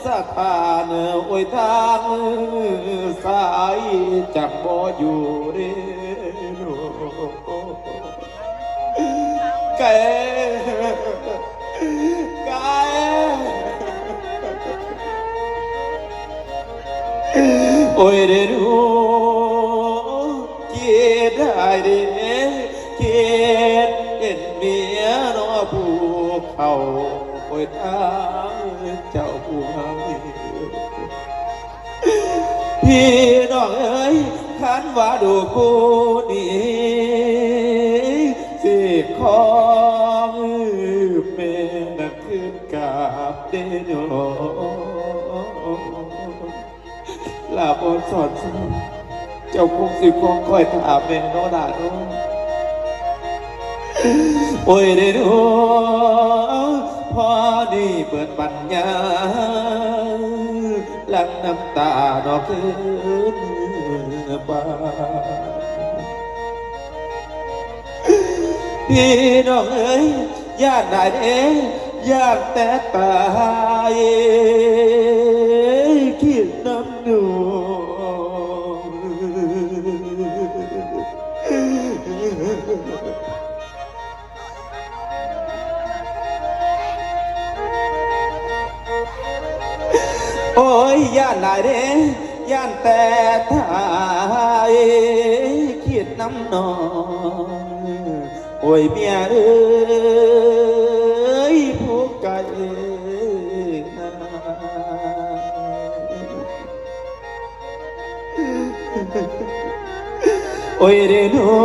ສະຖານ ໂອຍ ທາງສາຍ ຈັກບໍ່ຢູ່ເດ້ ໄກ ໄກ ໂອຍເດ້ ຄິດໄດ້ເດ້ ຄິດເຫັນເມຍເນາະ ຜູ້ເຖົ້າ ໂອຍ ທາງເຈົ້າຜູ້ໃຫ້ ພີ່ນ້ອງເອີຍ ຄັນວ່າລູກຜູ້ນີ້ ຊິຄອງແມ່ນັ້ນຄືນກັບເດ້ນ້ອງ ລາບອນສອນໄຊ ເຈົ້າຄົງຊິຄອງຄອຍຖ້າແມ່ເນາະຫຼາເນາະ ໂອຍເດ້ເນາະ ພໍນີ້ເບີດປັນຍາ ຫຼັ່ງນ້ຳຕາເນາະຄືນບ້ານ ພີ່ນ້ອງເອີຍ ຢ້ານຫຼາຍເດ້ ຢ້ານແຕ່ຕາຍ ຄິດນຳນ້ອງ ໂອຍ ຢ້ານຫຼາຍເດ້ ຢ້ານແຕ່ຕາຍ ຄິດນຳນ້ອງ ໂອຍ ເມຍເອີຍ ຜູ້ໄກນາ ໂອຍເດ້ນ້ອ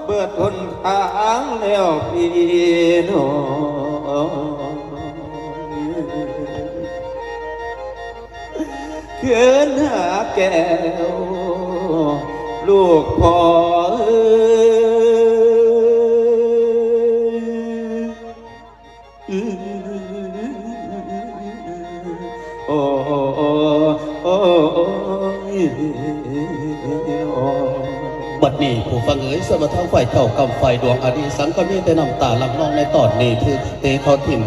ເບີດຫົນທາງແລ້ວພີ່ນ້ອງ ຄືນຫາແກ້ວລູກພໍ່ເອີຍ. ໂອ ໂອ ໂອ ໂອ ບັດນີ້ຜູ້ຟັງເອີຍ ສ່ວນວ່າທາງຝ່າຍເຈົ້າກຳ ຝ່າຍດວງອາລີສັງ ກໍມີແຕ່ນ້ຳຕາຫຼັ່ງນອງໃນຕອນນີ້ ຖືກເຕະເຂົາຖິ້ມ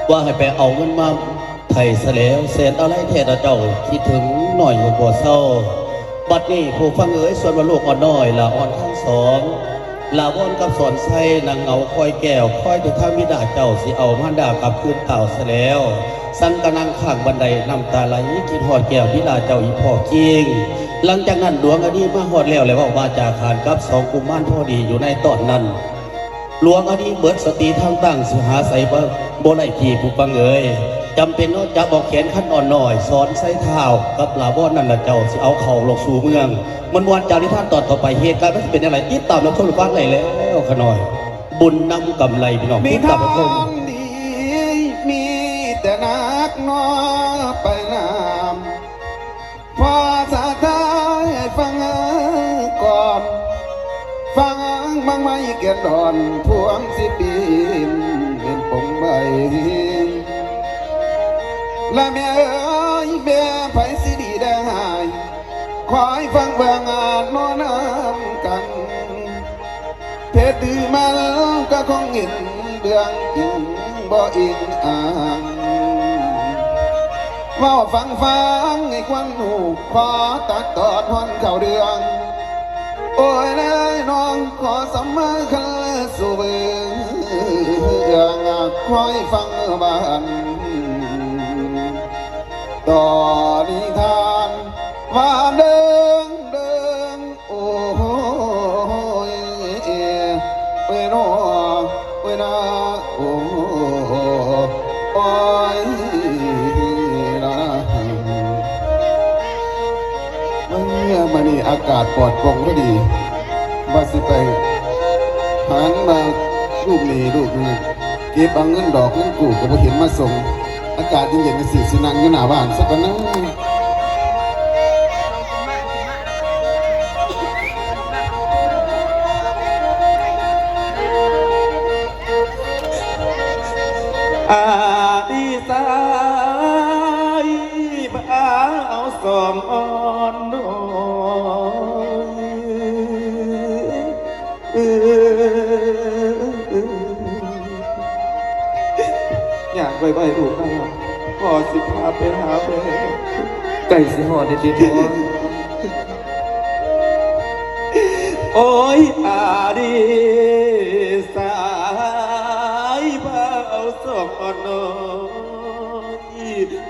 ວ່າໃຫ້ໄປເອົາເງິນມາໄຖ່ຊະແລ້ວ ແສນອາໄລແທ້ລະເຈົ້າ ຄິດເຖິງນ້ອຍຢູ່ບໍ່ເຊົາ. ບັດນີ້ຜູ້ຟັງເອີຍ ສ່ວນວ່າລູກອ່ອນນ້ອຍ ຫຼ້າອ່ອນທັງສອງ ຫຼ້າວອນກັບສອນໄຊ ນັ່ງເງົາຄອຍແກ້ວ ຄອຍແຕ່ທາງບິດາເຈົ້າຊິເອົາມານດາກັບຄືນຕາວຊະແລ້ວ. ສັງກະນັ່ງຂ້າງບັນໄດ ນ້ຳຕາໄຫຼຄິດຮອດແກ້ວບິດາເຈົ້າອີ່ພໍ່ຈິງ. ຫຼັງຈາກນັ້ນດວງອາລີມາຮອດແລ້ວ ແລະເວົ້າວາຈາຂານກັບສອງກຸມານພໍດີຢູ່ໃນຕອນນັ້ນ. ຫຼວງອາລີເບີດສະຕິທາງຕັ້ງ ຊິຫາໃສບໍ່ ບໍ່ໄດ້ທີ່ຜູ້ຟັງເອີຍ. ຈຳເປັນເນາະ ຈັບເອົາແຂນຄັນອ່ອນນ້ອຍ ສອນໄຊທ້າວກັບຫຼ້າວອນນັ້ນລະເຈົ້າ ຊິເອົາເຂົ້າລອກສູ່ເມືອງ. ມ່ວນໆຈາກນິທານຕອນຕໍ່ໄປ ເຫດການມັນຊິເປັນແນວໃດ ຕິດຕາມຮັບຊົມຟັງໄດ້ແລ້ວຂະນ້ອຍ. ບຸນນຳກຳໄລພີ່ນ້ອງ ຕິດຕາມຮັບຊົມ. ມີແຕ່ໜັກໜໍ່ໄປນຳ ພໍສາທາໃຫ້ຟັງກ່ອນ ຟັງບັ້ງໄມ້ແກ່ນດອນ ພວງຊິປີນເປັນປົງໃບ ລະແມ່ເອີຍ ແມ່ໃຜຊິດີແດ່ຮ້າຍ ຄອຍຟັງເບິ່ງນອນນຳກັນ. ເພດຫຼືມັນກໍຄົງເຫັນເລື່ອງຈິງບໍ່ອີງອ້າງ ເວົ້າຟັງຟັງໃຫ້ຄວນຮູ້ ຂໍຕັດຕອນຮອນເຂົ້າເລື່ອງ ໂອ້ຍເອີຍນ້ອງ ຂໍສຳມາຄັນສູ່ເບິ່ງ ຄອຍຟັງບ້ານ ຕໍ່ນິທານວ່າເດີງເດີງ ໂອ້ຍ ເອີຍໂນ ເອີຍນາ ໂອ້ ໂອ້ຍນາ. ເມື່ອມານີ້ອາກາດປອດໂປ່ງພໍດີ ວ່າຊິໄປຫາມາລູກໜີ້ລູກໜຶ່ງ ເກັບເອົາເງິນດອກເງິນກູ້ກໍບໍ່ເຫັນມາສົ່ງ. ອາກາດເຢັນໆ ຈັ່ງຊີ້ ຊິນັ່ງຢູ່ໜ້າບ້ານຊະກ່ອນນະ. ອາດີສາຍ ບ່າວສອງອ່ອນນ້ອຍ ຍ່າງໄວໆ ລູກເອີຍ. ພໍ່ຊິພາໄປຫາແມ່. ໃກ້ຊິຮອດແລ້ວຕິພໍ່? ໂອ້ຍ ອາດີສາຍບ່າວສອງອ່ອນນ້ອຍ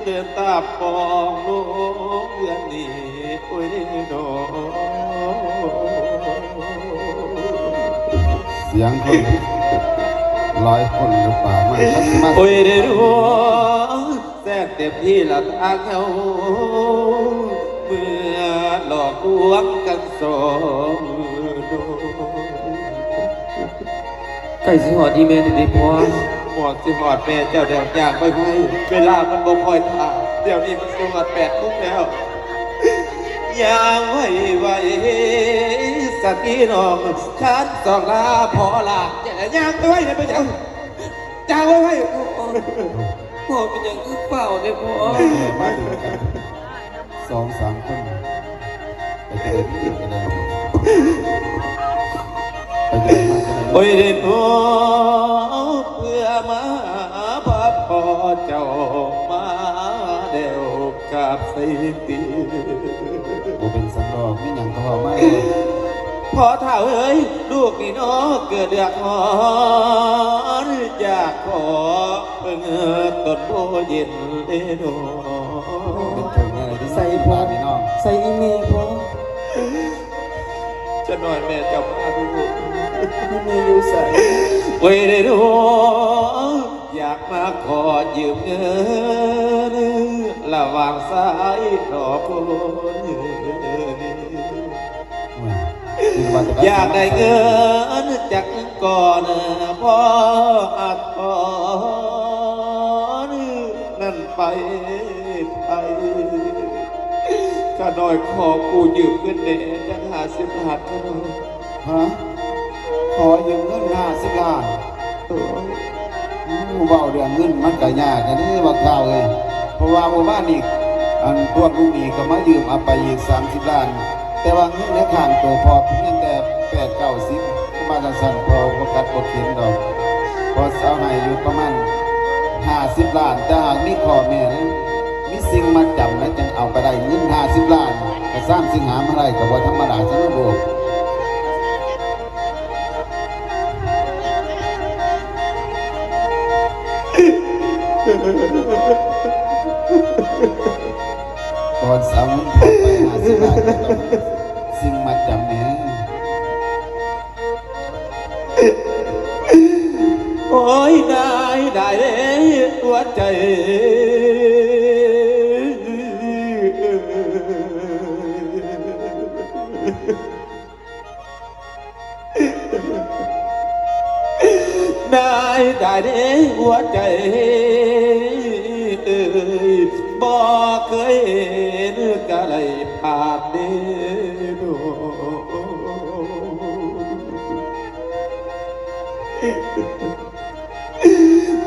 ເດີນຕາມປອງໂລກເຮືອນນີ້ ໂອ້ຍເນາະ. ສຽງຄົນຫຼາຍຄົນຫຼືປ່າ ມາ ໂອ້ຍເດເນາະ ແສນເຕັມທີ່ລະທາງເຮົາ ເມື່ອຫຼອກລວງກັນສອງດອກ. ໃກ້ຊິຮອດອີ່ແມ່ແລ້ວເດພໍ່. ຮອດ ຊິຮອດແມ່ເຈົ້າແລ້ວ ຍ່າງໄວໆ ເວລາມັນບໍ່ຄ່ອຍຖ້າ ດຽວນີ້ມັນຊິຮອດແປດໂມງແລ້ວ. ຍ່າງໄວໆ ສະຕີນ້ອງ ຄັນສອງລາພໍ່ລາ ຢ່າຍ່າງໄວໆ ເຮັດໄປຫຍັງ? ຍ່າງໄວໆ. ໂອ້ ພໍ່ເປັນຫຍັງຄືຟ້າວແທ້ພໍ່? ມາດຶງກັນສອງສາມຄົນ ໄປເຈີກັນເລີຍ ໄປເຈີມາກັນເລີຍ. ໂອ້ຍເດໂນ ເພື່ອມາຫາພະພໍ່ເຈົ້າ ມາແລ້ວກາບໃສ່ຕີນ. ບໍ່ເປັນຫຍັງດອກ ມີຫຍັງກໍເວົ້າມາໂລດ. ພໍ່ທ້າວເອີຍ ລູກນີ້ເນາະ ເກີດເດືອດຮ້ອນ ຢາກຂໍເພິ່ງຕົນໂພເຢັນເດໂນ. ເປັນເຖິງແນວໃດ ໃສ່ພໍ່ ບາດນີ້ນ້ອງ ໃສ່ອີ່ແມ່ພໍ່? ຈະໜ້ອຍແມ່ເຈົ້າມາດູ ອີ່ແມ່ຢູ່ໃສ? ໂອ້ຍເດໂນ ຢາກມາຂໍຢືມເງິນ ລະຫວ່າງສາຍດອກໂອ້ຍ. ໂອ້ຍ ຢາກໄດ້ເງິນຈັກກ້ອນ ພໍອັດຖອນນັ້ນໄປໄທ. ຂ້ານ້ອຍຂໍກູ້ຢືມເງິນແດ່ຈັກຫ້າສິບລ້ານ. ຮະ? ຂໍຢືມເງິນຫ້າສິບລ້ານ? ໂອ້ຍ ເວົ້າເລື່ອງເງິນມັນກະຍາກແທ້ເດ້ບັກທ້າວເອີຍ ເພາະວ່າມື້ວານນີ້ ອັນພວກລູກໜີ້ກໍມາຢືມເອົາໄປອີກສາມສິບລ້ານ ແຕ່ວ່າເງິນໃນຂ້າງໂຕພໍ່ພຽງແຕ່ແປດເກົ້າສິບ ມາຈັ່ງຊັ້ນພໍ່ບໍ່ຂັດບໍ່ຂິນດອກ ພໍ່ຊິເອົາໃຫ້ຢູ່ປະມານຫ້າສິບລ້ານ ແຕ່ຫາກມີຂໍ້ແມ້ນ ມີສິ່ງມັດຈຳແລ້ວຈັ່ງເອົາໄປໄດ້ ເງິນຫ້າສິບລ້ານ ກະສາມສິບຫ້າມາໄດ້ ກະບໍ່ທຳມະດາຊັ້ນເນາະລູກ. ກ່ອນສາວເງິນຂໍໄປຫ້າສິບລ້ານ ສິ່ງມັດຈຳແມ່. ໂອ້ຍ ນາຍ ນາຍເອີຍ ຫົວໃຈ ນາຍ ນາຍເອີຍ ຫົວໃຈເອີຍ ບໍ່ເຄີຍເຫັນກະໄລພາດເດໂນ.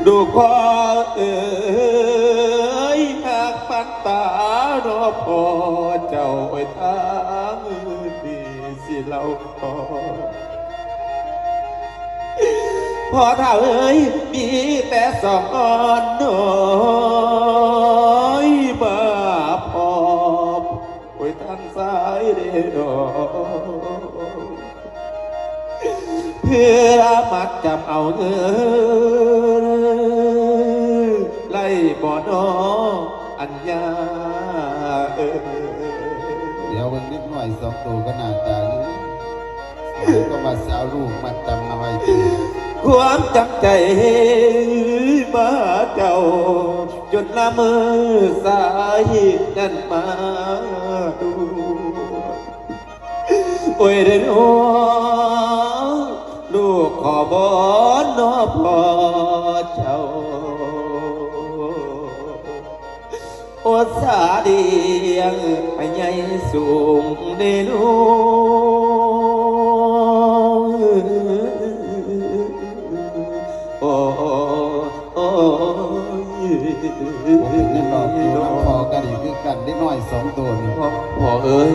ລູກພໍ່ເອີຍ ຫາກປັນຕາເນາະພໍ່ເຈົ້າ ໂອ້ຍ ທາງນີ້ຊິເລົ່າຕໍ່ ພໍ່ທ້າວເອີຍ ມີແຕ່ສອງອ່ອນນ້ອຍ ມາພໍ້ ໂອ້ຍ ທາງຊ້າຍເດເນາະ ເພື່ອມັດຈຳເອົາເງິນ ໄດ້ບໍ່ນ້ອ ອັນຍາເອີຍ. ດຽວເບິ່ງເດັກນ້ອຍສອງໂຕກໍໜ້າຕາດີ ກໍມາຊິເອົາລູກມັດຈຳເອົາໄວ້ຕິ. ຄວາມຈຳໃຈມາເຈົ້າ ຈົນລະເມີສາຍນັ້ນມາດ້ວຍ ໂອ້ຍເດໂນ ລູກຂໍວອນເນາະພໍ່ເຈົ້າ ໂອດສາລ້ຽງໃຫ້ໃຫຍ່ສູງເດໂນ. ໂອ້ຍ ບໍ່ເປັນຫຍັງດອກ ຢູ່ນຳພໍ່ກໍດີຄືກັນ ເດັກນ້ອຍສອງໂຕນີ້. ພໍ່ເອີຍ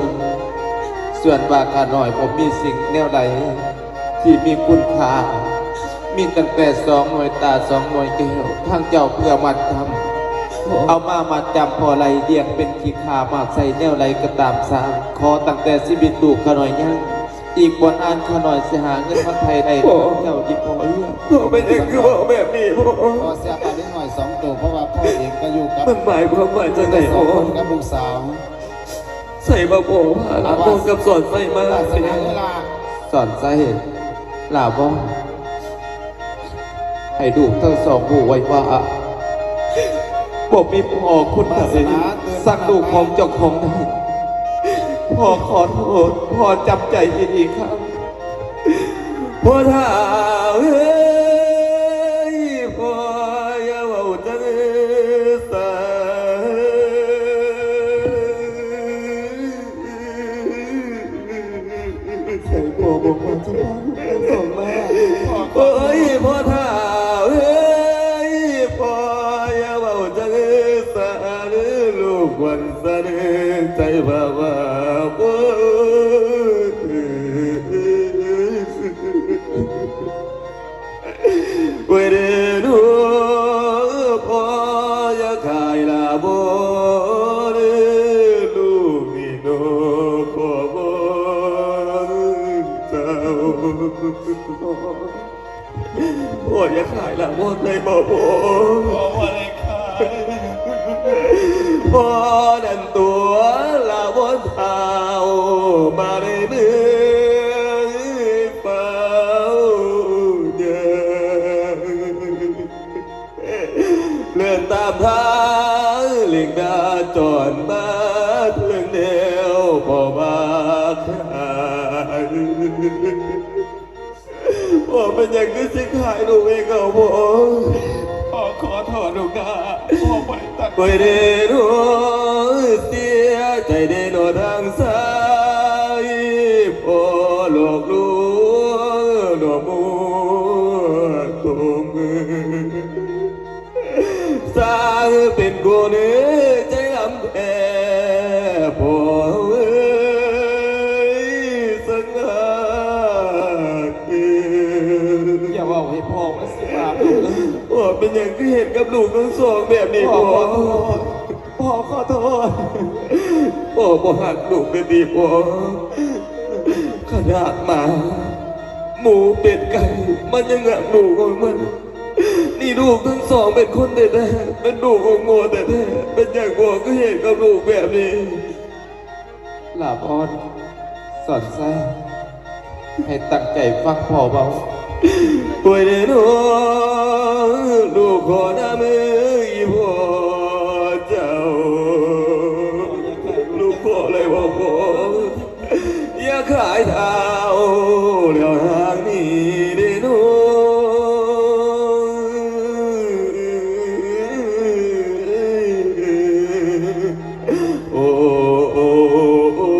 ສ່ວນວ່າຂ້ານ້ອຍບໍ່ມີສິ່ງແນວໃດທີ່ມີຄຸນຄ່າ ມີຕັ້ງແຕ່ສອງໜ່ວຍຕາ ສອງໜ່ວຍແກ້ວ ທາງເຈົ້າເພື່ອມັດຈຳ ເອົາມາມັດຈຳພໍ່ໄວ້ລ້ຽງເປັນຂີ້ຂ້າມາກໃສ່ແນວໃດກໍຕາມຊ່າງ ຂໍຕັ້ງແຕ່ຊີວິດລູກຂ້ານ້ອຍຍັງ ອີກບໍ່ນານຂ້ານ້ອຍຊິຫາເງິນມາໄຖ່ໄດ້ ໂອ້ ເຈົ້າທີ່ພໍ່ເອື້ອຍ. ພໍ່ເປັນຫຍັງຄືເວົ້າແບບນີ້ພໍ່? ພໍ່ເສຍປາເດັກນ້ອຍສອງໂຕ ເພາະວ່າພໍ່ເອງກໍຢູ່ກັບ ມັນໝາຍຄວາມວ່າຈັ່ງໃດພໍ່? ກັບລູກສາວ. ໃສ່ມາພໍ່ພາຫຼານ ບອກກັບສອນໄຊມາ. ສອນໄຊ ຫຼ້າບອກ ໃຫ້ລູກທັງສອງຮູ້ໄວ້ວ່າ ບໍ່ມີພໍ່ຄົນໃດສັ່ງລູກຂອງເຈົ້າຂອງໄດ້. ພໍ່ຂໍໂທດ ພໍ່ຈຳໃຈອີກຄັ້ງ. ພໍ່ທ້າວເອີຍ ພໍ່ຢ່າເວົ້າຈັ່ງຊັ້ນ. ໃສ່ພໍ່ບອກວ່າຈະພາລູກທັງສອງມາ. ໂອ້ຍ ພໍ່ທ້າວເອີຍ ພໍ່ຢ່າເວົ້າຈັ່ງຊັ້ນ ລູກຄວນສັ່ນໃຈພາວາໂອ້ຍ. ໂອ້ຍເດີ ພໍ່ຢ່າຂາຍລາບໍ່ເດີ ລູກນີ້ນ້ອງຂໍບອກເຈົ້າ. ພໍ່ຢ່າຂາຍລາບໍ່ໄດ້ບໍ່ ພໍ່ ພໍ່ບໍ່ໄດ້ຂາຍ. ພໍ່ນັ້ນຕົວະລາບໍ່ເຖົ້າມາໃນເມືອງ ເຝົ້າຍ່າງ ເດີນຕາມທາງເລັກໜ້າຈອນມາເຖິງແນວບໍ່ວ່າຂາຍ. ພໍ່ເປັນຫຍັງຄືຊິຂາຍລູກເອງເອົາພໍ່? ພໍ່ຂໍໂທດລູກນາ ພໍ່ບໍ່ໄດ້ຕັ້ງໃຈ. ໂອ້ຍເດໂນ ເສຍໃຈເດໂນທາງຊາຍ ພໍ່ຫຼອກລວງນ້ອງມົວຕົມ ຊ່າງເປັນຄົນໃຈດຳແທ້ ພໍ່ເອີຍ ຊ່າງຮັກ. ຢ່າເວົ້າໃຫ້ພໍ່ມັນເສຍບາບລູກເອີຍ. ພໍ່ເປັນຫຍັງຄືເຮັດກັບລູກທັງສອງແບບນີ້ພໍ່? ພໍ່ຂໍໂທດ ພໍ່ຂໍໂທດ. ພໍ່ບໍ່ຮັກລູກເລີຍຕິພໍ່? ຂະໜາດໝາ ໝູ ເປັດ ໄກ່ ມັນຍັງຮັກລູກຂອງມັນ. ນີ້ລູກທັງສອງເປັນຄົນແທ້ໆ ເປັນລູກຂອງພໍ່ແທ້ໆ ເປັນຫຍັງພໍ່ຄືເຮັດກັບລູກແບບນີ້? ຫຼ້າບອນ ສອນໄຊ ໃຫ້ຕັ້ງໃຈຟັງພໍ່ເວົ້າ. ໂອ້ຍເດີນ້ອງ ລູກຂໍນຳອີ່ພໍ່ເຈົ້າ ລູກຂໍເລີຍບໍ່ພໍ່? ຢ່າຂາຍທ້າວແລ້ວທາງນີ້ເດ້ນ້ອງ. ໂອ້ ໂອ້ ໂອ້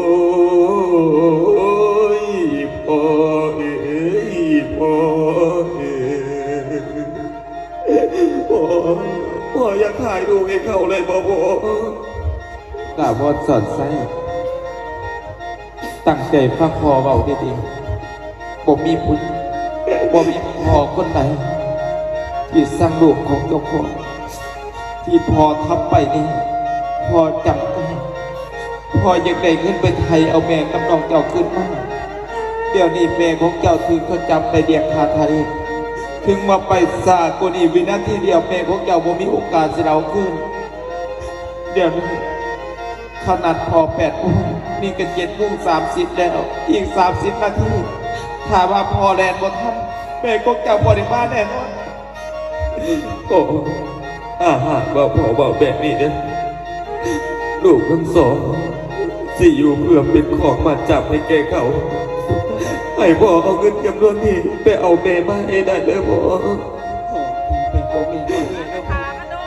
ໂອ້ຍ ພໍ່ເອີຍ ພໍ່ເອີຍ. ພໍ່ ພໍ່ຢ່າຂາຍລູກໃຫ້ເຂົາໄດ້ບໍ່ພໍ່? ຫຼ້າບອນ ສອນໄຊ ຕັ້ງໃຈຟັງພໍ່ເວົ້າດີໆ. ບໍ່ມີຜູ້ ບໍ່ມີພໍ່ຄົນໃດທີ່ສັ່ງລູກຂອງເຈົ້າຂອງ. ທີ່ພໍ່ທຳໄປນີ້ ພໍ່ຈຳໃຈ ພໍ່ຢາກໄດ້ເງິນໄປໄຖ່ເອົາແມ່ກັບນ້ອງເຈົ້າຄືນມາ. ດຽວນີ້ແມ່ຂອງເຈົ້າຖືກເຂົາຈັບໄປລຽກຄ່າໄຖ່. ເຖິງວ່າໄປຊ້າກວ່ານີ້ວິນາທີດຽວ ແມ່ຂອງເຈົ້າບໍ່ມີໂອກາດຊິໄດ້ເອົາຄືນ. ດຽວນີ້ ຂະໜາດພໍ່ແປດໂມງ ນີ້ກໍເຈັດໂມງສາມສິບແລ້ວ. ອີກສາມສິບນາທີ ຖ້າວ່າພໍ່ແລ່ນບໍ່ທັນ ແມ່ຂອງເຈົ້າບໍ່ໄດ້ມາແນ່ນອນ. ພໍ່ ຖ້າຫາກວ່າພໍ່ເວົ້າແບບນີ້ເດີ ລູກທັງສອງຊິຢູ່ເພື່ອເປັນຂອງມັດຈຳໃຫ້ແກ່ເຂົາ. ໃຫ້ພໍ່ເອົາເງິນຈຳນວນນີ້ໄປເອົາແມ່ມາໃຫ້ໄດ້ເດີພໍ່. ພໍ່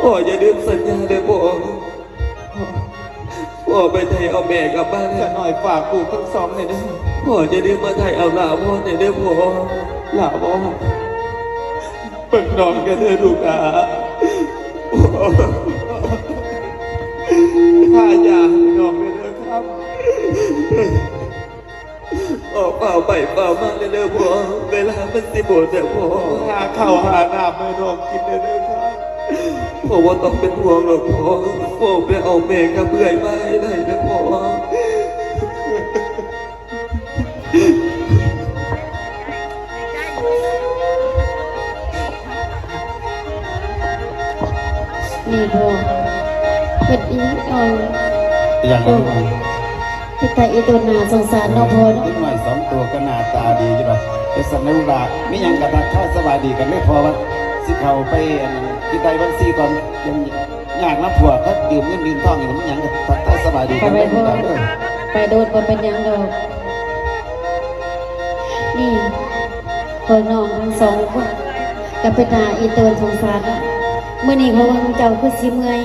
ພໍ່ຢ່າລືມສັນຍາເດີພໍ່. ພໍ່ໄປໄຖ່ເອົາແມ່ກັບມາແລ້ວ. ຂ້ານ້ອຍຝາກລູກທັງສອງແດ່ເດີ. ພໍ່ຢ່າລືມມາໄຖ່ເອົາຫຼ້າວອນແດ່ເດີພໍ່. ຫຼ້າວອນ ເບິ່ງນ້ອງແດ່ເດີລູກຫຼ້າ. ພໍ່ ທາຢາໃຫ້ນ້ອງແດ່ເດີຄຳ. ພໍ່ ຟ້າວໄປຟ້າວມາແດ່ເດີພໍ່. ເວລາມັນຊິໝົດແລ້ວພໍ່. ຫາເຂົ້າຫານ້ຳໃຫ້ນ້ອງກິນແດ່ເດີຄຳ. ພໍ່ບໍ່ຕ້ອງເປັນຫ່ວງດອກພໍ່. ພໍ່ໄປເອົາແມ່ກັບເອື້ອຍມາໃຫ້ໄດ້ເດີພໍ່. ນີ້ພໍ່ ເພິ່ນອີກເອົາ ອີ່ຫຍັງລະລູກ? ເຮັດຕາອີ່ຕົນໜ້າສົງສານເນາະພໍ່ເນາະ. ເດັກນ້ອຍສອງຕົວກໍໜ້າຕາດີຢູ່ດອກ. ເຮັດຊັ້ນນະລູກຫຼ້າ ມີຫຍັງກໍທັກທາຍສະບາຍດີກັນເດີພໍ່. ວ່າຊິເຂົ້າໄປອັນຄິດໄລ່ບັນຊີກ່ອນ. ຢາກນຳພວກເຂົາຢືມເງິນຢືມທອງອີ່ຫຍັງ ມີຫຍັງກໍທັກທາຍສະບາຍດີກັນເດີລູກຫຼ້າເດີ. ໄປໂລດ ບໍ່ເປັນຫຍັງດອກ. ນີ້ ພວກນ້ອງທັງສອງຄົນກໍເປັນຕາອີ່ຕົນສົງສານເນາະ. ມື້ນີ້ຂ້ອຍເບິ່ງເຈົ້າຄືຊິເມື່ອຍ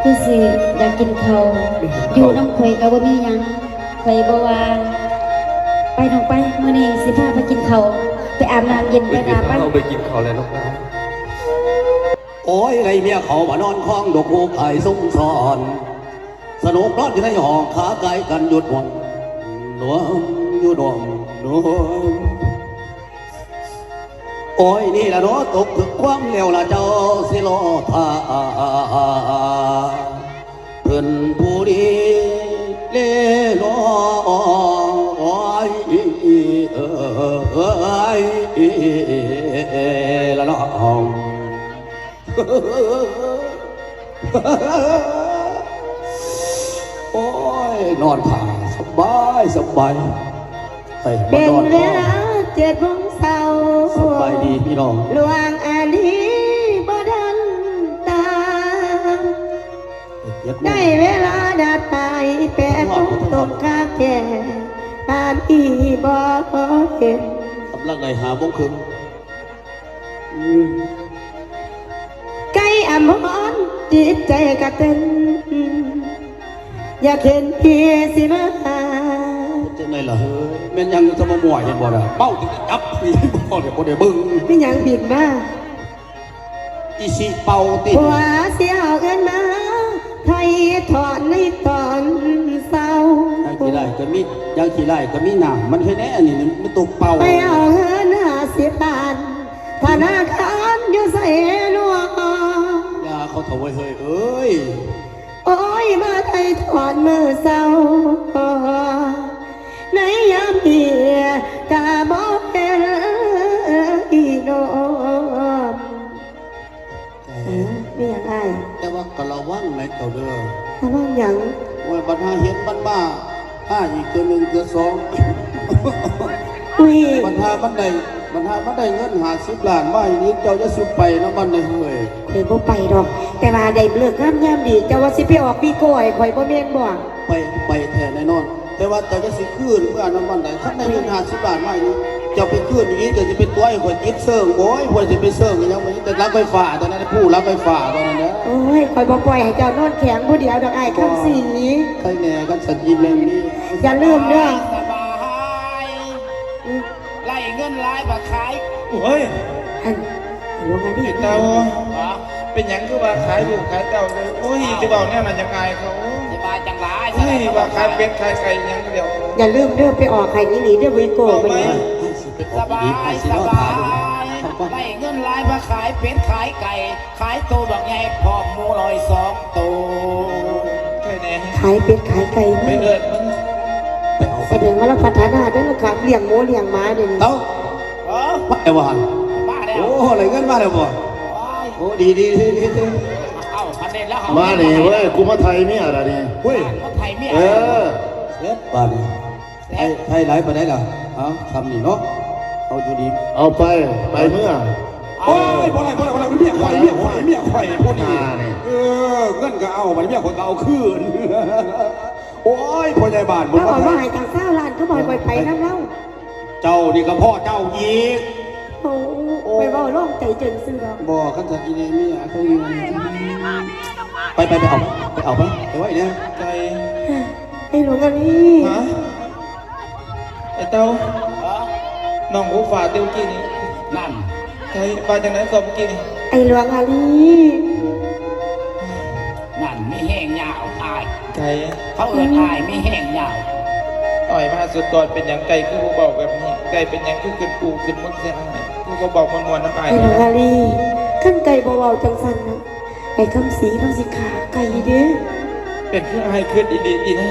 ຄືຊິຢາກກິນເຂົ້າ. ຢູ່ນຳຂ້ອຍກໍບໍ່ມີຫຍັງ ຂ້ອຍບໍ່ວ່າ. ໄປນ້ອງໄປ ມື້ນີ້ຊິພາໄປກິນເຂົ້າ ໄປອາບນ້ຳເຢັນໄປຫຼ້າໄປ. ເຮົາໄປກິນເຂົ້າແລ້ວນ້ອງນາ. ໂອ້ຍ ໄດ້ເມຍເຂົາມານອນຄອງ ດອກໂກກອາຍສົມສອນ ສະໜຸກນອນຢູ່ໃນຫ້ອງ ຂາກາຍກັນຢູ່ດວງ ດວງ ຢູ່ດວງ ດວງ. ໂອ້ຍ ນີ້ລະເນາະ ຕົກເຖິງຄວາມແລ້ວລະ ເຈົ້າຊິລໍຖ້າເພິ່ນຜູ້ດີເລນອ. ໂອ້ຍ ເອີຍ ລະເນາະ. ໂອ້ຍ ນອນທ່າສະບາຍ ສະບາຍ. ເປັນເວລາເຈັດໂມງເຊົ້າ ສະບາຍດີພີ່ນ້ອງ. ຫຼວງອາລີບໍ່ທັນຕາຍ ໄດ້ເວລາດາດປາຍ ແປດໂມງຕົງຄາແກ່ ປານອີ່ບໍ່ເຫັນ ກຳລັງໄດ້ຫ້າໂມງເຄິ່ງ. ໄກ່ອຳພອນ ຈິດໃຈກະເຕັ້ນ ຢາກເຫັນພີ່ຊິມາຫາ. ເປັນຈັ່ງໃດລະເຮີ້ຍ? ແມ່ນຫຍັງ ຈະມາມົວເຫັນບໍ່ລະ? ເມົາ ຈັບຜີບໍ່ໄດ້ ບໍ່ໄດ້ເບິ່ງ. ມີຫຍັງຜິດມາ? ອີຊິເປົ່າຕິ? ຜົວຊິເອົາເງິນມາ ໄຖ່ຖອນໃນຕອນເຊົ້າ. ຢ່າງຂີ້ຮ້າຍກໍມີ ຢ່າງຂີ້ຮ້າຍກໍມີນ້ຳ ມັນແທ້ແນ່ ອັນນີ້ມັນຕົກເປົ່າ. ໄປເອົາເງິນຫ້າສິບລ້ານ ທະນາຄານຢູ່ໃສນໍ? ຢ່າເຂົາເຖົ້າເວີຍເຮີ້ຍເອີຍ. ໂອ້ຍ ມາໄຖ່ຖອນມື້ເຊົ້າ ໃນຍາມເບຍກະບໍ່ເຫັນອີ່ນ້ອງ. ເອີ ມີຫຍັງອ້າຍ? ແຕ່ວ່າກໍລະວັງນະເຈົ້າເດີ. ລະວັງຫຍັງ? ໂອ້ຍ ບັດຫາເຫັນມັນມາ ຫາອີກເທື່ອໜຶ່ງເທື່ອສອງ. ອຸ້ຍ ບັດຫາມັນໄດ້ ບັດຫາມັນໄດ້ເງິນຫ້າສິບລ້ານມາອີ່ນີ້ ເຈົ້າຢ່າສູ່ໄປນຳມັນເດີເຮີ້ຍ. ຂ້ອຍບໍ່ໄປດອກ ແຕ່ວ່າໄດ້ເລີກງາມຍາມດີ ເຈົ້າວ່າຊິໄປອອກວີໂກ້ໃຫ້ຂ້ອຍບໍ່ແມ່ນບໍ່? ໄປ ໄປແທ້ແນ່ນອນ ແຕ່ວ່າເຈົ້າຢ່າຊິຄືນເມືອນຳມັນໃດ໋. ຄັນໄດ້ເງິນຫ້າສິບລ້ານມາອີ່ນີ້ ເຈົ້າໄປຄືນອີ່ນີ້ ເຈົ້າຊິໄປຕົວະໃຫ້ຂ້ອຍຕິດເຊີງ. ໂອ້ຍ ຂ້ອຍຊິໄປເຊີງອີ່ຫຍັງ ມັນມີແຕ່ຫຼັກໄຟຟ້າເທົ່ານັ້ນ ຜູ້ຫຼັກໄฟຟ້າເທົ່ານັ້ນແຫຼະ. ໂອ້ຍ ຂ້ອຍບໍ່ປ່ອຍໃຫ້ເຈົ້ານອນແຂງຜູ້ດຽວດອກອ້າຍຄຳສີ. ໃຄແນ່ ຄັນສັນອີ່ແມ່ນນີ້. ຢ່າລືມເດີ ສະບາຍ ອືມ ໄລ່ເງິນຫຼາຍບາດຂາຍ. ໂອ້ຍ ຫັ້ນ ຫຼວງອາລີ ເຈົ້າ ເປັນຫຍັງຄືວ່າຂາຍລູກຂາຍເຕົ້າເລີຍ? ໂອ້ຍ ຊິເວົ້າແນວນັ້ນຫຍັງອາຍເຂົາ. ຊິວ່າຈັ່ງໃດ? ໂອ້ຍ ວ່າຂາຍເປັດຂາຍໄກ່ຫຍັງດຽວ. ຢ່າລືມເດີ ໄປອອກໃຫ້ອີ່ຫຼີເດີ ວີໂກ້ມື້ນີ້. ສະບາຍ ສະບາຍ ໄດ້ເງິນຫຼາຍມາຂາຍເປັດຂາຍໄກ່ ຂາຍໂຕບັກໃຫຍ່ ພ້ອມໝູນ້ອຍສອງໂຕ. ຂາຍເປັດຂາຍໄກ່ ໄປເອີ້ນມັນ ໄປເອົາ ສະແດງວ່າລາວພັດທະນາເດີ ລາວກະລ້ຽງໝູລ້ຽງໝາເດນີ້. ເອົ້າ ມາແລ້ວບໍ່ຫັ້ນ? ມາແລ້ວ. ໂອ້ ໄດ້ເງິນມາແລ້ວບໍ່? ໂອ້ຍ ໂອ້ ດີໆ ເອົ້າ ມານີ້ເວີຍ ກູມາໄຖ່ເມຍລະນີ້. ເວີຍ ມາໄຖ່ເມຍ. ເອີ ເສັດບາດນີ້. ໄດ້ ໄດ້ຫຼາຍປານໃດລະ? ເອົາ ສ່ຳນີ້ເນາະ ເອົາຢູ່ດີ ເອົາໄປ ໄປເມືອ. ໂອ້ຍ ບໍ່ໄດ້ ບໍ່ໄດ້ ບໍ່ໄດ້ ເມຍຂ້ອຍ ເມຍຂ້ອຍ ເມຍຂ້ອຍ ຜູ້ນີ້. ເອີ ເງິນກໍເອົາ ບາດນີ້ເມຍຂ້ອຍກໍເອົາຄືນ. ໂອ້ຍ ພໍ່ໃຫຍ່ບ້ານ ເອົາມາໃຫ້ຕັ້ງຊາວລ້ານ ຄືບໍ່ໃຫ້ຂ້ອຍໄປນຳລາວ? ເຈົ້ານີ້ກໍພໍ້ເຈົ້າອີກ. ໂອ້ ໄປເວົ້າລອງໃຈຈັ່ງຊື່ດອກ. ບໍ່ ຄັນສັກອີ່ເນເມຍ ໄປ ໄປ ໄປເອົາ ໄປເອົາ ໄປ ໄປໄວ້ແດ່. ໄກ່ ໄອ້ຫຼວງອາລີ. ຮະ? ໄອ້ເຕົ້າ ນ້ອງຫູຝາດເດ້ມື້ກີ້ນີ້. ນັ້ນ ໃຜວ່າຈັ່ງໃດກໍມື້ກີ້ນີ້? ໄອ້ຫຼວງອາລີ. ນັ້ນ ມີແຮງຍາວອ້າຍ. ໃຜ? ເຂົາເອີ້ນອ້າຍມີແຮງຍາວ. ອ້າຍມາສຸດຕອນເປັນຫຍັງໄກ່ຄືບໍ່ເວົ້າແບບນີ້? ໄກ່ເປັນຫຍັງຄືຂຶ້ນກູຂຶ້ນມຶງໃສ່ອ້າຍ? ຄືບໍ່ເວົ້າມ່ວນໆນຳອ້າຍ? ໄອ້ຫຼວງອາລີ, ຄັນໄກ່ບໍ່ເວົ້າຈັ່ງຊັ້ນນະ ໄອ້ຄຳສີລາວຊິຂ້າໄກ່ເດ້. ເປັນຄືອ້າຍຄິດອີ່ຫຼີຕິນາ?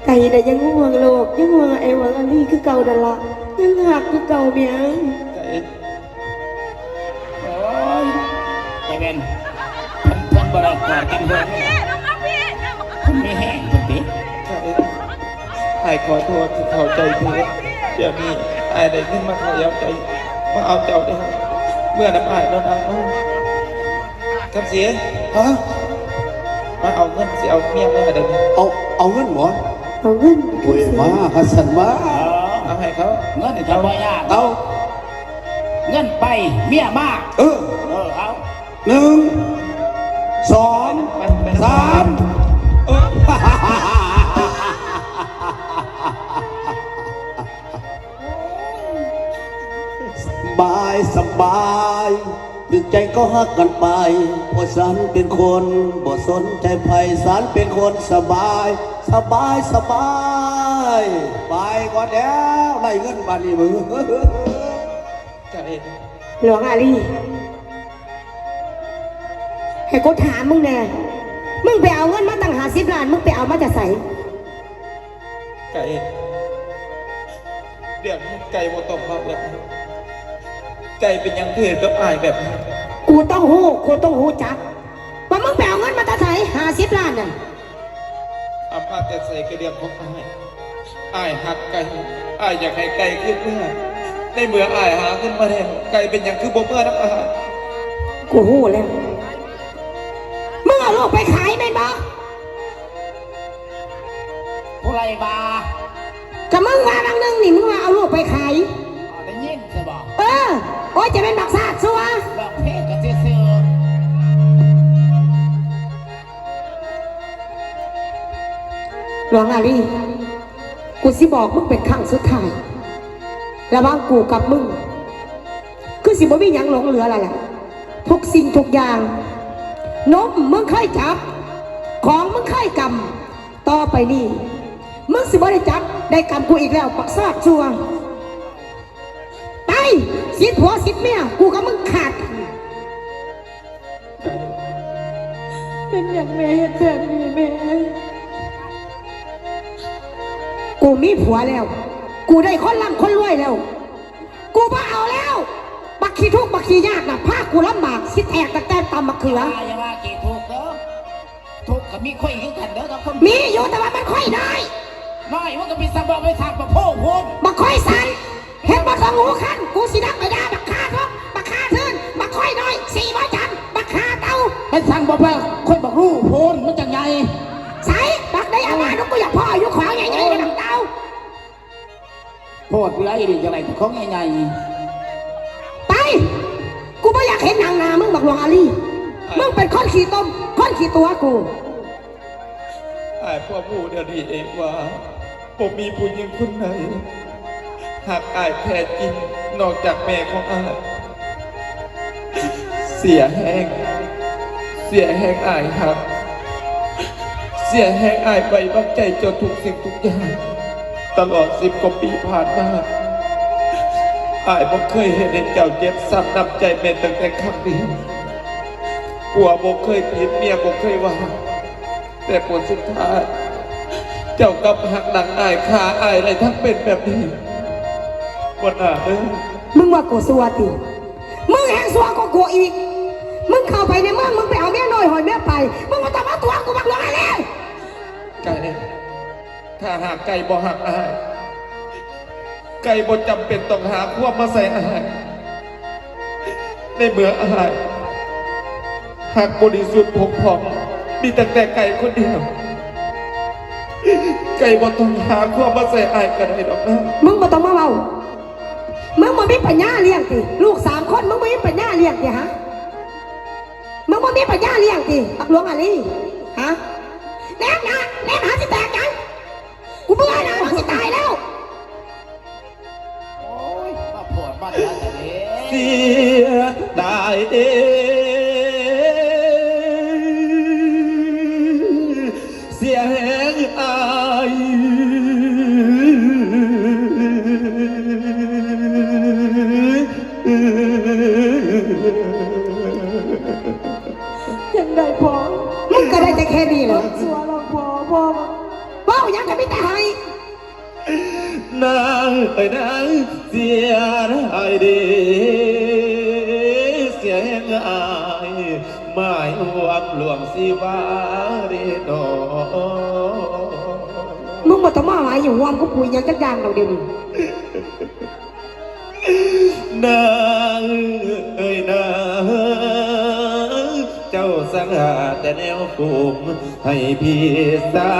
ໄກ່ນະຍັງຫວງໂລກ ຍັງຫວງອ້າຍຫວງອາລີຄືເກົ່ານັ້ນລະ ຍັງຮັກຄືເກົ່າແມ່. ໄກ່ ໂອ້ຍ ໄກ່ແວ່ນ ເພິ່ນ ເພິ່ນບໍ່ໄດ້ກອດກັນເດີ ເພິ່ນມີແຮງເພິ່ນຕິ. ໄກ່ ອ້າຍຂໍໂທດທີ່ເຂົ້າໃຈຜິດ. ດຽວນີ້ອ້າຍໄດ້ເງິນມາເຂົ້າເອົາໃຈ ມາເອົາເຈົ້າເດ້. ເມືອນຳອ້າຍໂລດອ້າຍ. ຄຳສີ ຮະ? ມາເອົາເງິນ ຊິເອົາເມຍເມືອໃດນີ້. ເອົາ ເອົາເງິນບໍ? ເອົາເງິນ. ໂອ້ຍ ມາ ຄັນຊັ້ນມາ ເອົາໃຫ້ເຂົາ. ເງິນນີ້ກໍບໍ່ຍາກ. ເອົາ ເງິນໄປ ເມຍມາ. ເອີ ເອີ ເອົາ. ໜຶ່ງ ສອງ ສາມ ເອີ. ສະບາຍ ສະບາຍ ຖືກໃຈກໍຮັກກັນໄປ ເພາະສັນເປັນຄົນບໍ່ສົນໃຈໃຜ ສັນເປັນຄົນສະບາຍ ສະບາຍ ສະບາຍ ໄປກ່ອນແລ້ວ ໄດ້ເງິນບາດນີ້ມຶງ. ຫຼວງອາລີ ໃຫ້ກູຖາມມຶງແດ່ ມຶງໄປເອົາເງິນມາຕັ້ງຫ້າສິບລ້ານ ມຶງໄປເອົາມາຈາກໃສ? ໄກ່ ດຽວນີ້ໄກ່ບໍ່ຕ້ອງເວົ້າແລ້ວ. ໄກ່ເປັນຫຍັງເຮັດກັບອ້າຍແບບນີ້? ກູຕ້ອງຮູ້ ກູຕ້ອງຮູ້ຈັກ ວ່າມຶງໄປເອົາເງິນມາແຕ່ໃສ ຫ້າສິບລ້ານນັ້ນ? ເອົາມາແຕ່ໃສກໍເລື່ອງຂອງອ້າຍ. ອ້າຍຮັກໄກ່ ອ້າຍຢາກໃຫ້ໄກ່ຄືນເມືອ. ໃນເມື່ອອ້າຍຫາເງິນມາແລ້ວ ໄກ່ເປັນຫຍັງຄືບໍ່ເມືອນຳອ້າຍ? ກູຮູ້ແລ້ວ ມຶງເອົາລູກໄປຂາຍແມ່ນບໍ່? ຜູ້ໃດວ່າ? ກໍມຶງວ່າບາງໜຶ່ງນີ້ ມຶງວ່າເອົາລູກໄປຂາຍ. ໄດ້ຍິນຊະບໍ່? ເອີ ໂອ້ຍ ຈະແມ່ນບັກຊາດຊົ່ວ ຮ້ອງເພງກໍຊື່ໆ. ຫຼວງອາລີ ກູຊິບອກມຶງເປັນຄັ້ງສຸດທ້າຍ ລະຫວ່າງກູກັບມຶງ ຄືຊິບໍ່ມີຫຍັງຫຼົງເຫຼືອແລ້ວລະ. ທຸກສິ່ງທຸກຢ່າງ ນົມມຶງເຄີຍຈັບ ຂອງມຶງເຄີຍກຳ ຕໍ່ໄປນີ້ ມຶງຊິບໍ່ໄດ້ຈັບໄດ້ກຳກູອີກແລ້ວ ບັກຊາດຊົ່ວ. ໄປ! ສິດຜົວສິດເມຍ ກູກັບມຶງຂາດກັນ. ເປັນຫຍັງແມ່ເຮັດແບບນີ້ແມ່? ກູມີຜົວແລ້ວ ກູໄດ້ຄົນລ່ຳຄົນລວຍແລ້ວ ກູບໍ່ເອົາແລ້ວ. ບັກຂີ້ທຸກບັກຂີ້ຍາກນະ ພາກູລຳບາກຊິແຕກຕັ້ງແຕ່ຕຳບັກເຂືອ. ຢ່າວ່າຂີ້ທຸກເດີ ທຸກກໍມີຄົນຄືກັນເດີ ກັບຄົນ ມີຢູ່ ແຕ່ວ່າມັນຄ່ອຍນ້ອຍ. ນ້ອຍ ມັນກໍໄປສັກ ໄປສັກບັກໂພພຸ້ນ ບັກຄ່ອຍສັນ. ເຮັດບໍ່ສອງຫູຄັນ ກູຊິດັກໄປດ່າບັກຂ້າທົກ ບັກຂ້າທຶນ ບັກຄ່ອຍນ້ອຍ ສີບໍ່ຈັນ ບັກຂ້າເຕົ່າ. ໄປສັ່ງບໍ່ໄປ ຄົນບັກຮູ້ໂພນ ມັນຈັ່ງໃຫຍ່. ໃສ ບັກໄດອາມານ ກູຢາກພໍ້ຢູ່ຂອງໃຫຍ່ໆ ໃນບັກເຕົ່າ. ໂພດເອື້ອຍນີ້ຈັ່ງໃດ ຂອງໃຫຍ່ໆ. ໄປ ກູບໍ່ຢາກເຫັນໜັງໜ້າມຶງ ບັກຫຼວງອາລີ. ມຶງເປັນຄົນຂີ້ຕົມ ຄົນຂີ້ຕົວະກູ. ອ້າຍພວກຮູ້ດຽວນີ້ເອງວ່າ ບໍ່ມີຜູ້ຍິງຄົນໃດຮັກອ້າຍແທ້ຈິງນອກຈາກແມ່ຂອງອ້າຍ. ເສຍແຮງ ເສຍແຮງອ້າຍຮັກ ເສຍແຮງອ້າຍໄວ້ວາງໃຈເຈົ້າທຸກສິ່ງທຸກຢ່າງ. ຕະຫຼອດສິບກວ່າປີຜ່ານມາ ອ້າຍບໍ່ເຄີຍເຮັດໃຫ້ເຈົ້າເຈັບຊ້ຳນ້ຳໃຈແມ້ແຕ່ຄັ້ງດຽວ. ຜົວບໍ່ເຄີຍຜິດ ເມຍບໍ່ເຄີຍວ່າ ແຕ່ຜົນສຸດທ້າຍ ເຈົ້າກັບຫັກຫຼັງອ້າຍ ຂ້າອ້າຍໄດ້ທັງເປັນແບບນີ້. ບໍ່ໜ້າເດີ. ມຶງວ່າກູຊົ່ວຕິ? ມຶງແຮ່ງຊົ່ວກວ່າກູອີກ. ມຶງເຂົ້າໄປໃນເມືອງ ມຶງໄປເອົາເມຍນ້ອຍຫ້ອຍເມຍໄປ ມຶງບໍ່ຕ້ອງມາຕົວະກູບັກຫຼວງອາລີ. ໄກ່ ຖ້າຫາກໄກ່ບໍ່ຮັກອ້າຍ ໄກ່ບໍ່ຈຳເປັນຕ້ອງຫາຄວາມມາໃສ່ອ້າຍ. ໃນເມື່ອອ້າຍຮັກບໍລິສຸດຜົກຜ່ອງ ມີຕັ້ງແຕ່ໄກ່ຄົນດຽວ ໄກ່ບໍ່ຕ້ອງຫາຄວາມມາໃສ່ອ້າຍກໍໄດ້ດອກນາ. ມຶງບໍ່ຕ້ອງມາເວົ້າ. ມຶງບໍ່ມີປັນຍາລ້ຽງຕິ? ລູກສາມຄົນ ມຶງບໍ່ມີປັນຍາລ້ຽງຕິຫະ? ມຶງບໍ່ມີປັນຍາລ້ຽງຕິ ບັກຫຼວງອາລີ ຫະ? ແນມໜ້າ ແນມຫາຊິແຕກຫຍັງ? ກູເບື່ອໜ້າມຶງຊິຕາຍແລ້ວ. ໂອ້ຍ ມາໂພດມາດຽວແທ້ເດ້. ເສຍດາຍເດ້ ເສຍແຮງອ້າຍ. ນີ້ລະ ຄົນຊົ່ວລະພໍ່ ພໍ່ ເວົ້າຫຍັງກໍມີແຕ່ໄຫ້. ນາງເອີຍນາງ ເສຍດາຍເດ້ ເສຍແຮງອ້າຍ ມາຮ່ວມຫຼວງສີວາເດ້ນໍ. ມຶງບໍ່ຕ້ອງມາຫາຢູ່ຮ່ວມກັບກູຫຍັງຈັກຢ່າງດອກດຽວນີ້. ນາງເອີຍນາງ ເຈົ້າສັງຫາແຕ່ແນວຂຸມ ໃຫ້ພີ່ຊາ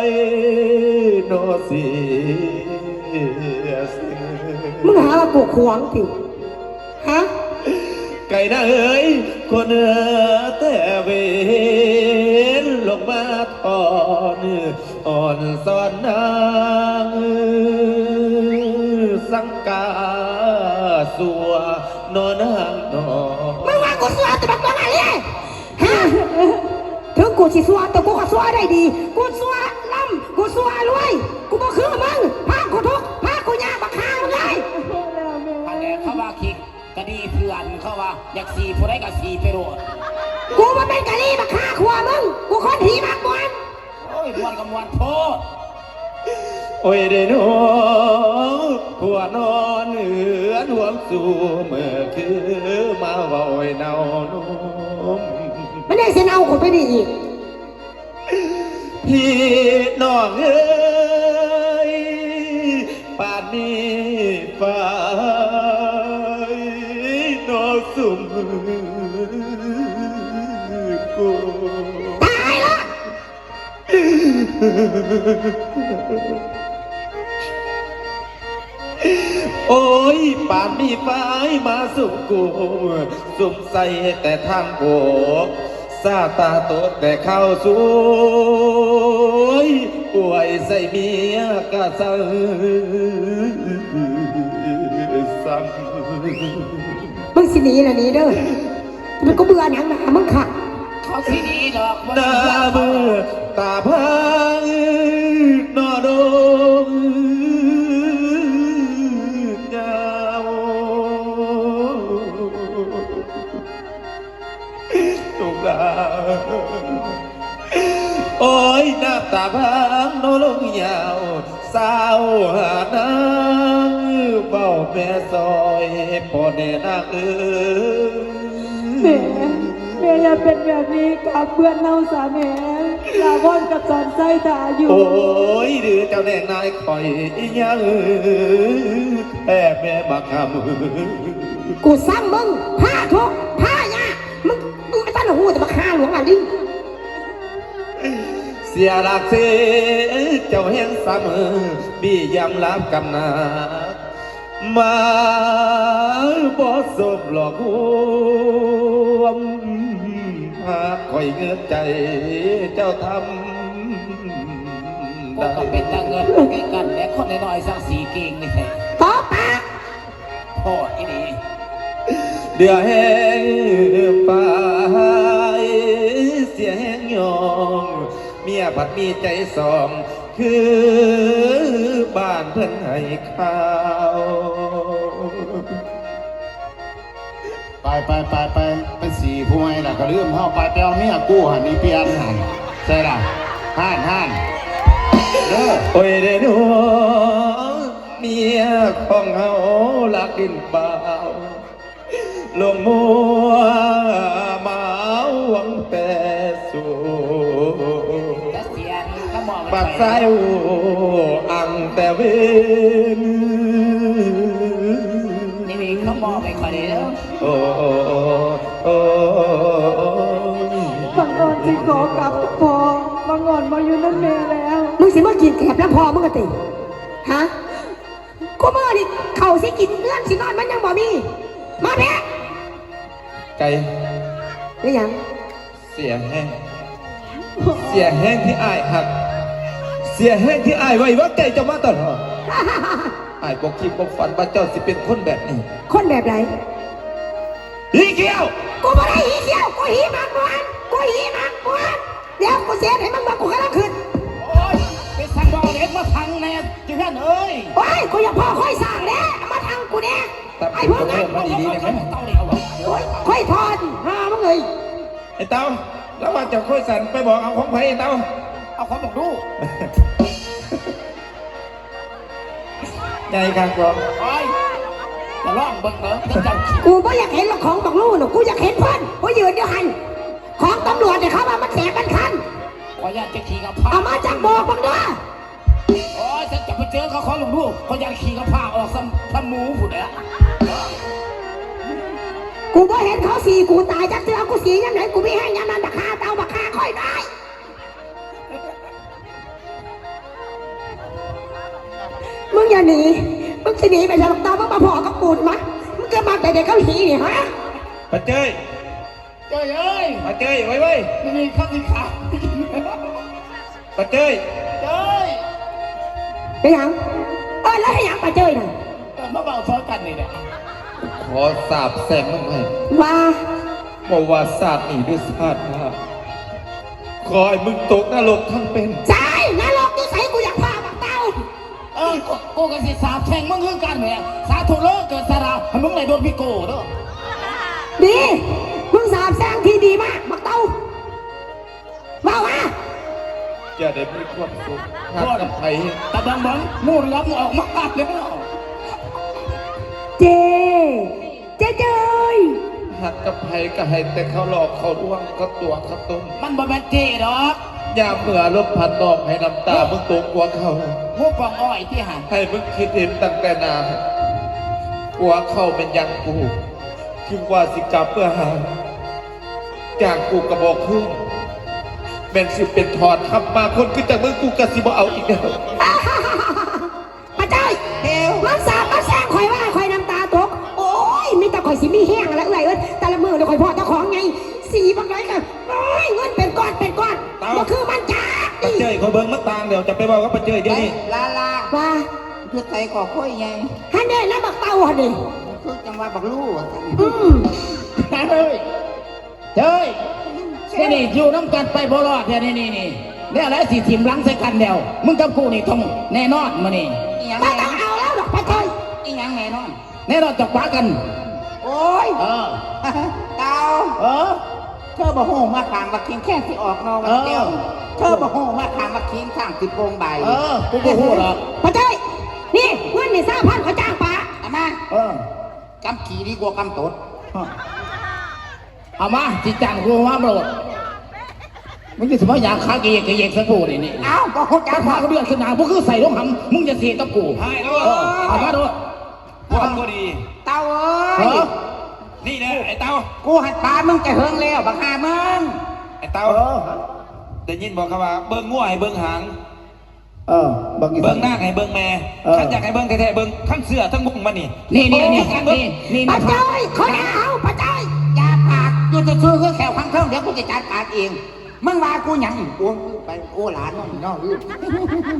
ຍນໍເສຍ. ມຶງຫາວ່າກູຂວາງຕິ ຮະ? ໄກ່ນາເອີຍ ຄົນເອີແຕ່ເວນ ລົງມາທອນ ອ່ອນສອນນາງ ສັງກາຊົ່ວນໍນາງນໍ. ມຶງວ່າກູຊົ່ວຕະບັກໜອງອາລີ ຮະ? ເຖິງກູຊິຊົ່ວ ແຕ່ກູກໍຊົ່ວໄດ້ດີ ກູຊົ່ວລ່ຳ ກູຊົ່ວລວຍ ກູບໍ່ຄືມຶງ ພາກູທຸກ ພາກູຍາກ ບັກຫ່າມຶງເອີຍ. ອັນແລະເຂົາວ່າຂີ້ ກະດີເຖື່ອນ ເຂົາວ່າຢາກສີຜູ້ໃດກະສີໄປໂລດ. ກູບໍ່ເປັນກະລີ ບັກຂ້າຂົວມຶງ ກູຄົນຂີ້ມັກມ່ວນ. ໂອ້ຍ ມ່ວນກໍມ່ວນໂພດ. ໂອ້ຍເດ້ນໍ ຜົວນອນເຮືອນຮ່ວມຊູ່ ເມື່ອຄືມາເວົ້າໃຫ້ເນົ່ານຸ່ມ ມັນຍັງຊິເນົ່າຂຶ້ນໄປນີ້ອີກ. ພີ່ນ້ອງເອີຍ ປານມີຝາຍນໍຊຸມກູ ຕາຍລະ. ໂອ້ຍ ປານມີຝາຍມາຊຸມກູ ຊຸມໃສ່ແຕ່ທາງໂກ ຊາຕາໂຕແຕ່ຄາວສວຍ ອວຍໃສ່ເມຍກະສັງສັງ. ມຶງຊິໜີລະໜີເດີ ມັນກໍເບື່ອໜັງໜາມຶງຄັກ. ເຂົາຊິໜີດອກ ໜ້າເບື່ອຕາພາງ ນໍດົງຍາວ ລູກຫຼານ. ໂອ້ຍ ນ້ຳຕາບາງ ນໍລົງຍາວ ສາວຫານາງ ເວົ້າແມ່ຊ່ອຍ ພໍ່ແນ່ນາງເອີຍ. ແມ່ ແມ່ຢ່າເປັນແບບນີ້ກັບເພື່ອນເຮົາສາແມ່ ຫຼ້າວອນກັບສອນໄຊຖ້າຢູ່. ໂອ້ຍ ຫຼືເຈົ້າແນ່ນາຍຂ້ອຍຍັງແທ້ແມ່ບັກຫຳ. ກູຊັງມຶງ ພາທຸກ ພາຍາກ ມຶງ ມຶງບໍ່ທັນຮູ້ແຕ່ບັກຫ່າຫຼວງອາລີ. ເສຍຫຼັກເສຍເຈົ້າແຮງສະເໝີ ບີຢາມລາບກຳນາ ມາບໍ່ສົມຫຼອກລວມ ຫາກຂ້ອຍເງີດໃຈເຈົ້າທຳ ໂອ້ ໄດ້ ກໍເປັນຕາເງີດຄືກັນແຫຼະ ຄົນນ້ອຍໆ ສັງສີເກັ່ງນີ້ແທ້. ຕອບປາກ. ໂພດອີ່ຫຼີ ເດືອແຮງປາຍ ເສຍແຮງຍ້ອງ ເມຍພັດມີໃຈສອງ ຄືບ້ານເພິ່ນໃຫ້ຂ່າວ. ໄປ ໄປ ໄປ ໄປ ໄປສີຫ້ວຍລະກະລືມເຮົາ ໄປ ໄປເອົາເມຍກູຫັ້ນ ອີ່ປ່ຽນຫັ້ນ ໃສ່ລະ ຮ້ານ ຮ້ານ ເດີ. ໂອ້ຍເດ້ໜູ ເມຍຂອງເຮົາລັກດິນເປົ່າ ລົງມົວມາຫວັງແຕ່ສູ ກະສຽນຂະໝໍ້ໄປ ບັດຊາຍໂອ້ອັງແຕ່ເວນ ນີ້ຂະໝໍ້ໄປຂໍເດີ. ໂອ້ ໂອ້ ໂອ້ ໂອ້ ບັງອອນຊິຂໍກັບພໍ່ ບັງອອນບໍ່ຢູ່ນຳແມ່ແລ້ວ. ມຶງຊິມາກິນແກບນຳພໍ່ມຶງກະຕິ ຮະ? ກູມື້ນີ້ເຂົ້າຊິກິນເຮືອນຊິນອນມັນຍັງບໍ່ມີ. ມາແພ້ ໄກ່ ເປັນຫຍັງ? ເສຍແຮງ ເສຍແຮງທີ່ອ້າຍຮັກ ເສຍແຮງທີ່ອ້າຍໄວ້ວາງໃຈເຈົ້າມາຕະຫຼອດ. ອ້າຍບໍ່ຄິດບໍ່ຝັນວ່າເຈົ້າຊິເປັນຄົນແບບນີ້. ຄົນແບບໃດ? ຂີ້ຂຽວ! ກູບໍ່ໄດ້ຂີ້ຂຽວ ກູຂີ້ໝາກມ່ວນ ກູຂີ້ໝາກມ່ວນ. ດຽວກູຊິເຮັດໃຫ້ມຶງເບິ່ງ ກູກຳລັງຂຶ້ນ. ໂອ້ຍ ເປັນສັງບໍ່ເອົາເຫຼັກມາຝັງແນ່ ເຈົ້າເຮືອນເອີຍ. ໂອ້ຍ ກູຢາກພໍ້ຄອຍສ້າງແດ່ ເອົາມາຖັງກູແດ່. ໄອ້ພວກນັ້ນ ມາດີໆ ໄດ້ໄໝ? ໂອ້ຍ ຄອຍຖອນ ຫາມຶງເອີຍ. ໄອ້ເຕົາ ລາວວ່າເຈົ້າໂຄຍສັ່ນ ໄປບອກເອົາຂອງໃຜເຕົ້າ? ເອົາຂອງບັກດູ. ໃຫຍ່ຄັກບໍ່? ໂອ້ຍ ຈະລອງເບິ່ງເດີ ເຈົ້າຂີ້ ກູບໍ່ຢາກເຫັນຫຼອກຂອງບັກລູນະ ກູຢາກເຫັນເພິ່ນຜູ້ຢືນຢູ່ຫັ້ນ. ຂອງຕຳຫຼວດນີ້ ເຂົາວ່າມັນແສບມັນຄັນ. ຂ້ອຍຢ້ານຈະຂີ້ກັບພາ ເອົາມາຈັກບອກເບິ່ງເດີ. ໂອ້ຍ ຊັ້ນຈະໄປເຈີເຂົາ ຂໍລວງດູ ຂ້ອຍຢ້ານຂີ້ກັບພາອອກສ່ຳ ສ່ຳໝູພຸ້ນແຫຼະ. ກູບໍ່ເຫັນເຂົາສີ້ກູຕາຍຈັກເທື່ອ ກູສີຍາມໃດ ກູມີແຮງຍາມນັ້ນ ບັກຫ່າເຕົ່າ ບັກຫ່າຂ້ອຍນ້ອຍ. ມຶງຢ່າໜີ ມຶງຊິໜີໄປໃສບັກເຕົ່າ? ມຶງມາພໍ້ກັບກູມາ ມຶງຄືມັກແຕ່ເດັກເກົາຫຼີນີ້ ຮະ? ປາເຈີຍ ເຈີຍເອີຍ ປາເຈີຍ ໄວໆ ນີ້ ນີ້ ຄັນຊິຂາ ປາເຈີຍ ເຈີຍ. ເປັນຫຍັງ? ເອີ້ນລາວເຮັດຫຍັງປາເຈີຍນະ? ເອີ ມາເວົ້າຊອຍກັນນີ້ແຫຼະ. ຂໍສາບແຊ່ງມຶງໄວ້ ວ່າ ບໍ່ວ່າຊາດນີ້ຫຼືຊາດໜ້າ ຂໍໃຫ້ມຶງຕົກນະລົກທັງເປັນ. ໃສ ນະລົກຢູ່ໃສ? ກູຢາກພໍ້ບັກເຕົ່າ. ເອີ ກູ ກູກໍຊິສາບແຊ່ງມຶງຄືກັນແຫຼະ. ສາທຸເລີ ເກີດຊາດໜ້າ ໃຫ້ມຶງໄດ້ໂດນພິໂກເດີ. ດີ ມຶງສາບແຊ່ງທີ່ດີມາກ ບັກເຕົ່າ. ເວົ້າມາ. ຢ່າໄດ້ມີຄວາມສຸກ ຮັກກັບໃຜ. ຕາເບິ່ງໆ ງູເຫຼືອມອອກມາແລ້ວ. ເຈ້ ເຈ້ເຈີຍ ຮັກກັບໃຜກໍໃຫ້ແຕ່ເຂົາຫຼອກເຂົາລວງ ເຂົາຕົວະເຂົາຕົ້ມ. ມັນບໍ່ແມ່ນເຈ້ດອກ. ຍາມເມື່ອລົມພັດນອກໃຫ້ນ້ຳຕາມຶງຕົກກວ່າເຂົາ. ງູປ່ອງອ້ອຍຕິຫັ້ນ. ໃຫ້ມຶງຄິດເຫັນຕັ້ງແຕ່ໜ້າກວ່າເຂົາແມ່ນຫຍັງກູ ເຖິງວ່າຊິກັບເມືອຫາ ຈ້າງກູກໍບໍ່ຄືນ ແມ່ນຊິເປັນທອດທັບມາຄົນຄືຈັ່ງມຶງ ກູກໍຊິບໍ່ເອົາອີກແລ້ວ. ປາເຈີຍ ເອີວ ມັນສາບມັນແຊ່ງຂ້ອຍວ່າຂ້ອຍນ້ຳຕາຕົກ. ໂອ້ຍ ມີແຕ່ຂ້ອຍຊິມີແຮງລະເອື້ອຍເອີຍ ແຕ່ລະມື້ນີ້ຂ້ອຍພໍ້ແຕ່ຂອງໃຫຍ່ ສີບັກໃດກໍ ໂອ້ຍ ເງິນເປັນກ້ອນເປັນກ້ອນ ເອົ້າ ບໍ່ຄືມັນຈັກ. ປາເຈີຍ ຂ້ອຍເບິ່ງມັນຕ່າງແລ້ວ ຈະໄປເວົ້າກັບປາເຈີຍດຽວນີ້. ລາລາ ວ່າ ຢູ່ໃສກໍໂຄຍໃຫຍ່ ຫັ້ນເດ້ ນຳບັກເຕົ່າຫັ້ນເດ້. ຄືຈັ່ງວ່າບັກລູວ່າຊັ້ນ. ອືມ ເອີຍ ເຈີຍ ນີ້ ນີ້ຢູ່ນຳກັນໄປບໍ່ລອດແທ້ນີ້ ນີ້ ນີ້ ແນວໃດຊິຖິ້ມຫຼັງໃສ່ກັນແລ້ວ ມຶງກັບກູນີ້ຕ້ອງແນ່ນອນມື້ນີ້. ບໍ່ຕ້ອງເອົາແລ້ວດອກປາເຈີຍ. ອີຫຍັງແນ່ນອນ? ແນ່ນອນຕ້ອງປະກັນ. ໂອ້ຍ ເອີ ເຕົ່າ ເອີ ເທີບໍ່ຮູ້ໝາກຂາມໝາກຂີງແຂ້ງຊິອອກໜໍ່ ເອີ ເຕັມ ເທີບໍ່ຮູ້ໝາກຂາມໝາກຂີງຊ້າງຊິໂປ່ງໃບ. ເອີ ກູບໍ່ຮູ້ດອກ ປາເຈີຍ. ນີ້ ເງິນນີ້ຊາວພັນ ຂ້ອຍຈ້າງປະ ເອົາມາ. ເອີ ກຳຂີ້ດີກວ່າກຳຕົດ. ເອົາມາ ຊິຈ້າງກູມາໂລດ. ມຶງຊິມາຢາກຂາກະເຢກກະເຢກໃສ່ກູນີ້ ນີ້. ເອົ້າ ບໍ່ຮູ້ຈັກ ພາກັນເດືອດຂຶ້ນໜ້າ ບໍ່ຄືໃສ່ໂລງຫຳ ມຶງຈະເສດກັບກູ. ເອີ ເອົາມາໂລດ. ພວກບໍ່ດີ ເຕົ່າເອີຍ. ເອີ ນີ້ແຫຼະໄອ້ເຕົ່າ ກູຫັນປາມຶງແຕ່ເຫິງແລ້ວ ບັກຫ່າມຶງ. ໄອ້ເຕົ່າ ເອີ ໄດ້ຍິນບໍ່ ເຂົາວ່າເບິ່ງງົວໃຫ້ເບິ່ງຫາງ ເອີ ເບິ່ງອີ່ ເບິ່ງນາງໃຫ້ເບິ່ງແມ່. ເອີ ຄັນຢາກໃຫ້ເບິ່ງແທ້ໆ ເບິ່ງທັງເສື້ອທັງໂຄງມັນນີ້. ນີ້ ນີ້ ນີ້ ໂອ້ຍ ນີ້ ນີ້ ປາເຈີຍ ຂໍແນ່ເຮົາ ປາເຈີຍ. ຢ່າປາກຢູ່ຊື່ໆ ຄືແຂ້ວຂ້າງເທິງ ດຽວກູຊິຈັດການເອງ. ມຶງວ່າກູຫຍັງ? ໂອ້ຍ ໄປ ໂອ້ ຫຼານເນາະ ເນາະ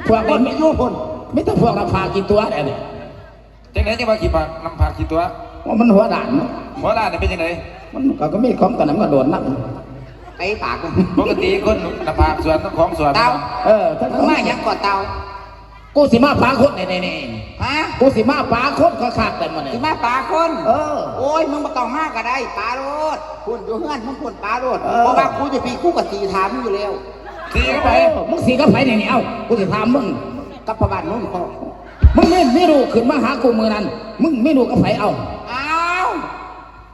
ພວກນີ້ຢູ່ພຸ້ນ ມີແຕ່ພວກນ້ຳຜາກຂີ້ຕົວະແດ່ນີ້. ຈັ່ງໃດຈັ່ງວ່າຂີ້ຜາກ ນ້ຳຜາກຂີ້ຕົວະ? ວ່າມັນຫົວດ້ານເນາະ. ຫົວດ້ານນີ້ເປັນຈັ່ງໃດ? ມັນກໍ ກໍມີຂອງກັນ ມັນກໍໂດນນຳ. ໄອ້ປາກ ປົກກະຕິຄົນນ້ຳຜາກສວນຂອງສວນ. ເຕົ່າ ເອີ ມາຫຍັງກໍເຕົ່າ? ກູຊິມາປາຄົນນີ້ ນີ້ ນີ້. ຮະ? ກູຊິມາປາຄົນຄັກໆ ແຕ່ມື້ນີ້ ຊິມາປາຄົນ? ເອີ ໂອ້ຍ ມຶງບໍ່ຕ້ອງມາກໍໄດ້ ປາໂລດ ພຸ້ນ ຢູ່ເຮືອນມຶງພຸ້ນ ປາໂລດ. ເອີ ເພາະວ່າກູຢູ່ພີ້ ກູກໍສີຖາມມຶງຢູ່ແລ້ວ. ສີກັບໃຜ? ເອີ ມຶງສີກັບໃຜນີ້? ນີ້ ເອົ້າ ກູຊິຖາມມຶງ. ກັບພໍ່ບ້ານມຶງພໍ້. ມຶງມີ ມີລູກຂຶ້ນມາຫາກູມື້ນັ້ນ ມຶງມີລູກກັບໃຜ? ເອົ້າ ອ້າວ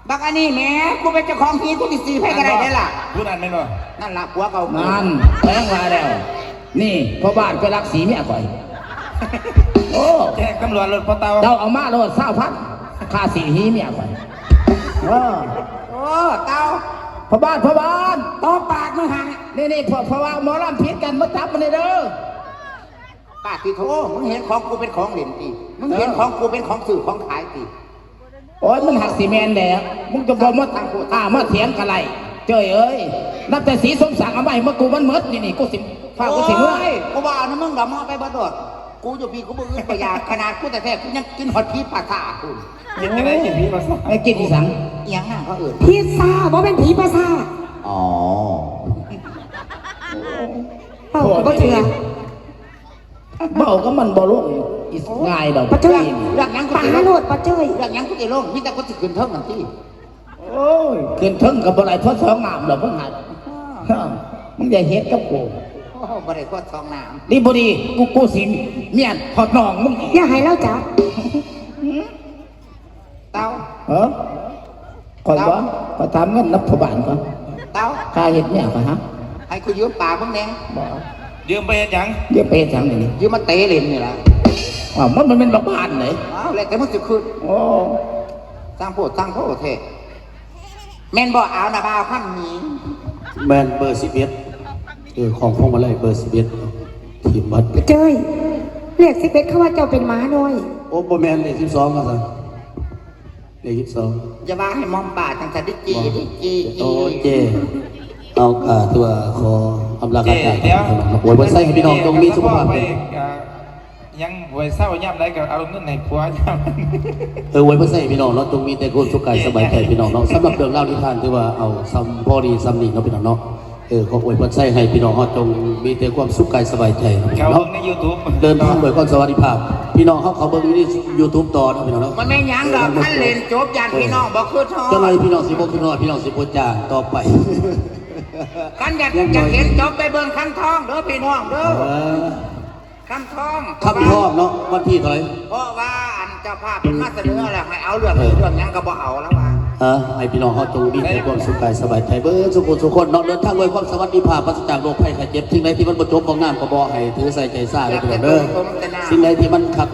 ບັກອັນນີ້ແໝ ກູເປັນເຈົ້າຂອງຫີ ກູຊິສີໃຜກໍໄດ້ເດ້ລະ. ຜູ້ນັ້ນແມ່ນບໍ່? ນັ້ນລະ ຜົວເກົ່າກູ. ນັ້ນ ແປງວ່າແລ້ວ ນີ້ພໍ່ບ້ານໄປລັກສີເມຍຂ້ອຍ. ໂອ້ ແຈ້ງຕຳຫຼວດໂລດພໍ່ເຕົ່າ. ເຈົ້າເອົາມາໂລດຊາວພັນ ຄ່າສີຫີເມຍຂ້ອຍ. ເອີ ໂອ້ ເຕົ່າ ພໍ່ບ້ານ ພໍ່ບ້ານ ຕອບປາກມຶງຫັ້ນ. ນີ້ໆ ເພາະ ເພາະວ່າໝໍລຳຜິດກັນ ມາຈັບມັນແດ່ເດີ. ປາດຕິໂທ ມຶງເຫັນຂອງກູເປັນຂອງຫຼິ້ນຕິ? ມຶງເຫັນ ເອີ ຂອງກູເປັນຂອງຊື້ຂອງຂາຍຕິ? ໂອ້ຍ ມັນຫາກຊິແມ່ນແຫຼະ ມຶງຈະບໍ່ມາ ອ່າ ມາຖຽງກັນໄຫຼ. ເຈີຍເອີຍ ນັບແຕ່ສີສົມສັກເອົາມາໃຫ້ມາກູມັນໝົດ ນີ້ ນີ້ ກູຊິ ພາກູຊິເມືອ. ໂອ້ຍ ກູບໍ່ເອົານຳມຶງດອກ ມຶງເອົາໄປເບິດໂລດ. ກູຢູ່ພີ້ ກູບໍ່ອຶດບໍ່ຢາກ ຂະໜາດກູແທ້ໆ ກູຍັງກິນຮອດຜີປາສາດພຸ້ນ. ເຮັດຈັ່ງໃດກິນຜີປາສາດ? ໄປກິນອີ່ສັງ? ອີ່ຫຍັງນະ ເຂົາເອີ້ນ ພິດຊາ ບໍ່ແມ່ນຜີປາສາດ. ອໍ ເວົ້າກໍບໍ່ເຊື່ອ. ເວົ້າກັບມັນບໍ່ລົງອີ່ ໂອ້ ງ່າຍດອກ. ປາເຈີຍ ເລື່ອງຫຍັງ ປາໂລດ ປາເຈີຍ. ເລື່ອງຫຍັງກູຊິລົງ ມີແຕ່ກູຊິຂຶ້ນເທິງຫັ້ນຕິ. ໂອ້ຍ ຂຶ້ນເທິງກໍບໍ່ໄດ້ ເພາະສອງນ້ຳດອກເພິ່ນຫັ້ນ. ຢ່າເຮັດກັບກູ ໂອ້ ບໍ່ໄດ້ພອດສອງນ້ຳ ດີບໍ່ດີ ກູ ກູຊິເມຍນພອດນ້ອງມຶງອີກ ຢ່າໃຫ້ລາວຈັບ ເຕົ້າ ເອີ ຂ້ອຍບໍ່ ຂ້ອຍຖາມເງິນນຳພໍ່ບ້ານກ່ອນ ເຕົ້າ ຄ່າເຮັດເມຍຂ້ອຍຫາ ໃຫ້ກູຢືມປາກມຶງແດ່ ບໍ່ ຢືມໄປເຮັດຫຍັງ? ຢືມໄປເຮັດຫຍັງນີ້? ຢືມມາເຕະຫຼິ້ນນີ້ລະ ອ້າວ ມັນບໍ່ແມ່ນບັກບ້ານເດ້ ອ້າວ ແລ້ວແຕ່ມຶງຊິຄິດ ໂອ້ ຊ່າງໂພດຊ່າງໂພແທ້ ແມ່ນບໍ່? ເອົານະບ່າວຄຳຫຍິງ ແມ່ນເບີສິບເອັດ ເອີ ຂອງພວງມາໄລເບີສິບເອັດ ທີມບັດ ເຈ້ຍ ເລກສິບເອັດ ເຂົາວ່າເຈົ້າເປັນໝານ້ອຍ ໂອ້ ບໍ່ແມ່ນ ເລກສິບສອງວ່າຊັ້ນ ເລກສິບສອງ ຢ່າວ່າໃຫ້ມອມປາກຈັ່ງຊັ້ນເດ້ ເຈ້ ເຈ້ ເຈົ້ ເຈົ້ ເຈົ້ ເອົາ ກະຖືວ່າຂໍອຳລາກາຈາກ ເຈົ້ ອວຍພອນໄຊໃຫ້ພີ່ນ້ອງຈົ່ງມີສຸຂະພາບດີ ເຈົ້ ຍັງບໍ່ເຊົາ ຍາມໃດກໍເອົາເງິນໃຫ້ຜົວຍາມນັ້ນ ເອີ ອວຍພອນໄຊໃຫ້ພີ່ນ້ອງເນາະ ຈົ່ງມີແຕ່ຄວາມສຸກກາຍສະບາຍໃຈພີ່ນ້ອງເນາະ ສຳລັບເລື່ອງລາວນິທານ ຖືວ່າເອົາຊ່ຳພໍດີຊ່ຳນີ້ເນາະພີ່ນ້ອງເນາະ ເອີ ຂໍອວຍພອນໄຊໃຫ້ພີ່ນ້ອງເຮົາຈົ່ງມີແຕ່ຄວາມສຸກກາຍສະບາຍໃຈເນາະ ເຂົ້າເບິ່ງໃນຢູທູບ ເດີນທາງດ້ວຍຄວາມສະຫວັດດີພາບ ພີ່ນ້ອງເຮົາເຂົ້າເບິ່ງຢູ່ໃນຢູທູບຕໍ່ເນາະພີ່ນ້ອງເນາະ ມັນແມ່ນຫຍັງດອກ ເອີ ຄັນເຫຼັ້ນຈົບ ຢ້ານ ເອີ ພີ່ນ້ອງບໍ່ຄືນຮອດ ຈັກໜ່ອຍພີ່ນ້ອງຊິບໍ່ຄືນຮອດ ພີ່ນ້ອງຊິບໍ່ຈ້າງຕໍ່ໄປ ຄັນຢາກ ຢາກເຫັນຈົບໄປເບິ່ງຄຳທອງເດີພີ່ນ້ອງເດີ ເອີ ຄຳທອງ ຄຳທອງເນາະ ວັນທີເທົ່າໃດ? ເພາະວ່າອັນເຈົ້າພາບເພິ່ນມາສະເໜີແລ້ວ ໃຫ້ເອົາເລື່ອງນີ້ເລື່ອງຫຍັງກໍບໍ່ເອົາລະວ່າ ເອີ ໃຫ້ພີ່ນ້ອງເຮົາຈົ່ງມີແຕ່ຄວາມສຸກກາຍສະບາຍໃຈເບິດສູ່ຜູ້ສູ່ຄົນເນາະ ເດີນທາງດ້ວຍຄວາມສະຫວັດດີພາບ ປາສະຈາກໂລກໄພໄຂ້ເຈັບ ສິ່ງໃດທີ່ມັນບໍ່ຈົບບໍ່ງາມກໍບໍ່ໃຫ້ຖືໃສ່ໃຈຊາເດີພີ່ນ້ອງເດີ ສິ່ງໃດທີ່ມັນຄັກ